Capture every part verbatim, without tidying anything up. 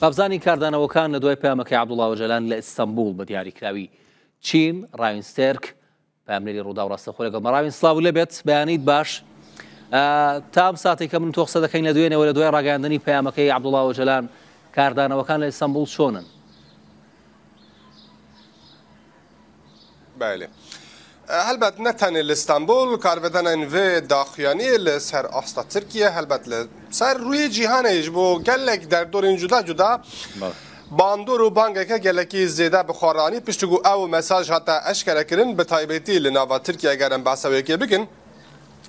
قەبزانی کاردانەوەکان لە دوای پەیامەکەی عەبدوڵا ئۆجەلان لە ئیستەنبوڵ بە دیاریکراوی چین، ڕاوین ستێرک، پەیامنێری ڕووداو ڕاستەخۆ لەگەڵ مەڕاوین سلااو لەبێت بەیانیت باش. ئە، تا ئەم ساتێک کە من تۆ قسە دەکەین لە دوێنەوە لە دوای ڕاگەاندنی پەیامەکەی عەبدوڵا ئۆجەلان، کاردانەوەکان لە ئیستەنبوڵ چۆنن؟ Belê. E, helbet ne tenê li Stenbol, karvedanên vê daxuyaniyê li ser asta Tirkiye, helbet li ser rûyê cîhanê ji bo gelek derdorên cuda cuda bandor û bangeke gelekî zêde bi xwe ranî, piştî ku ew mesaj hate eşkerekirin, bi taybetî li nava Tirkiye ger em behsa wê yekê bikin.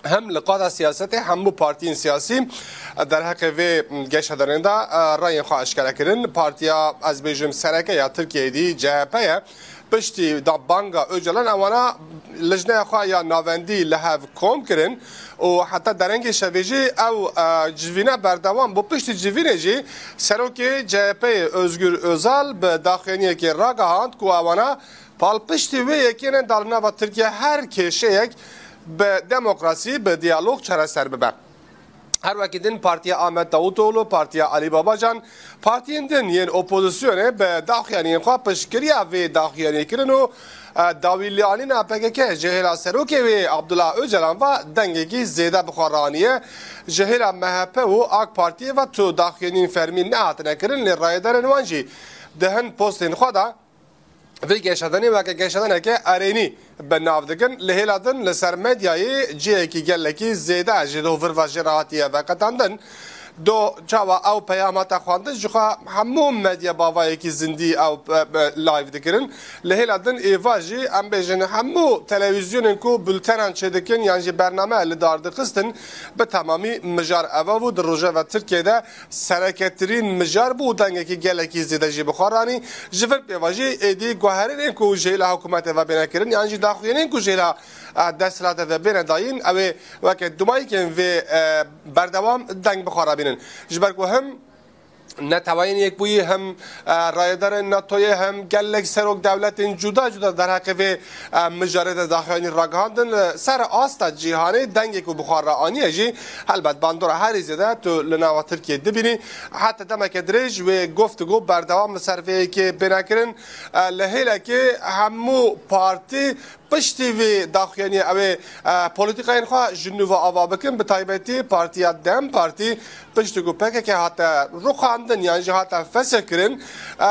Hem li qada siyasetê hemû partiyên siyasî derheqê vê geşedanê de, e, rayên xwe eşkere kirin. Partiya, ez bêjim, sereke ya Tirkiyeyê dî C H P ye. Piştî da banga Ocalan ewana lijneya xwe ya navendî li hev kom kirin û heta derengê şevê jî ew, e, civîne berdewam bû. Piştî civînê jî serokê C H P'ê Özgür Özal bi daxuyaniyekê ragihand ku ewana palpiştî wê yekê ne da li nava Tirkiye her kêşeyek bi demokrasî, bi diyalog çareser bibe. Her wekî din Partiya Ahmet Davutoğlu, Partiya Ali Babacan, partiyên din yên opozisyonê bi daxuyaniyên xwe piştgiriya vê daxuyaniyê kirin û, e, dawîlianîna P K K ji hêla serokê wê Abdullah Ocalan ve dengekî zêde bi xwe raniye. Ji hêla M H P û AK Partiyê ve tu daxuyaniyên fermî nehatine kirin, lê rayedarên wan jî di hin postên xwe de vê geşedanê weke geşedaneke erênî bi nav dikin. Li hêla din li ser medyayê cihekî gelekî zêde ji do vir ve jê re hatiye veqetandin. Do çawa ew peyam hate xwendin, jixwe hemû medya bavayekî zindî ew, e, e, live dikirin. Li hêla din êvar jî em bêjin hemû televîzyonên ku bultenan çêdikin yan jî bername li dar dixistin, bi temamî mijar ev bû. Di rojeva Tirkiyê de sereketirîn mijar bû û dengekî gelekî zêde jî bi xwe ranî. Ji vir pê ve jî êdî guherînên ku ji hêla hikûmetê ve bêne kirin yan jî daxuyanên ku ji hêla, e, desthilatê ve bêne dayîn, ew ê weke dumayîkên vê, e, berdewam deng bi xwe re bînin. Ji ber ku him Neteweyên Yekbûyî, him, e, rayedarên NATOyê, him gelek serok dewletên cuda cuda derheqê vê, e, mijarê de daxuyanî ragihandin. Li ser asta cîhanê dengê ku bi xwe re aniye jî helbet bandora herî zêde tu li nava Tirkiyê dibînî. Heta demeke dirêj wê guftûgo berdewam li ser vê yekê bêne kirin. E, li hêlekê hemû partî piştî vê daxuyaniyê ew ê, e, polîtîkayên xwe ji nû ve ava bikin. Bi taybetî Partiya DEM Partî piştî ku P K K hate rûxandin yan jî hate fesihkirin, e,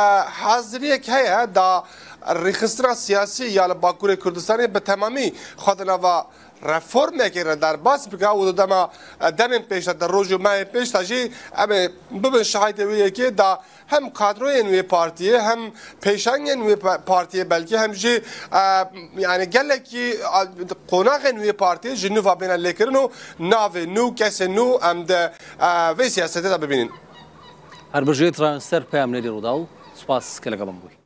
haziriyek heye da rêxistina siyasî ya li Bakurê Kurdistanê bi temamî xwe di nava reformekê re derbas bike û di dema, e, demên pêş de, di roj û mehên pêş de jî em ê bibin şahidê wê yekê da hem kadroyên wê partiyê, hem pêşengên wê pa-, partiyê, belkî hem jî, e, yani gelekî, e, qonaxên wê partiyê ji nû ve bêne lêkirin û navê nû, kesên nû em di, e, vê siyasetê de bibînin. هەر بژێت ڕاوێنسەر پەیامنێری ڕووداو، سوپاس کە لەگەڵم بووی.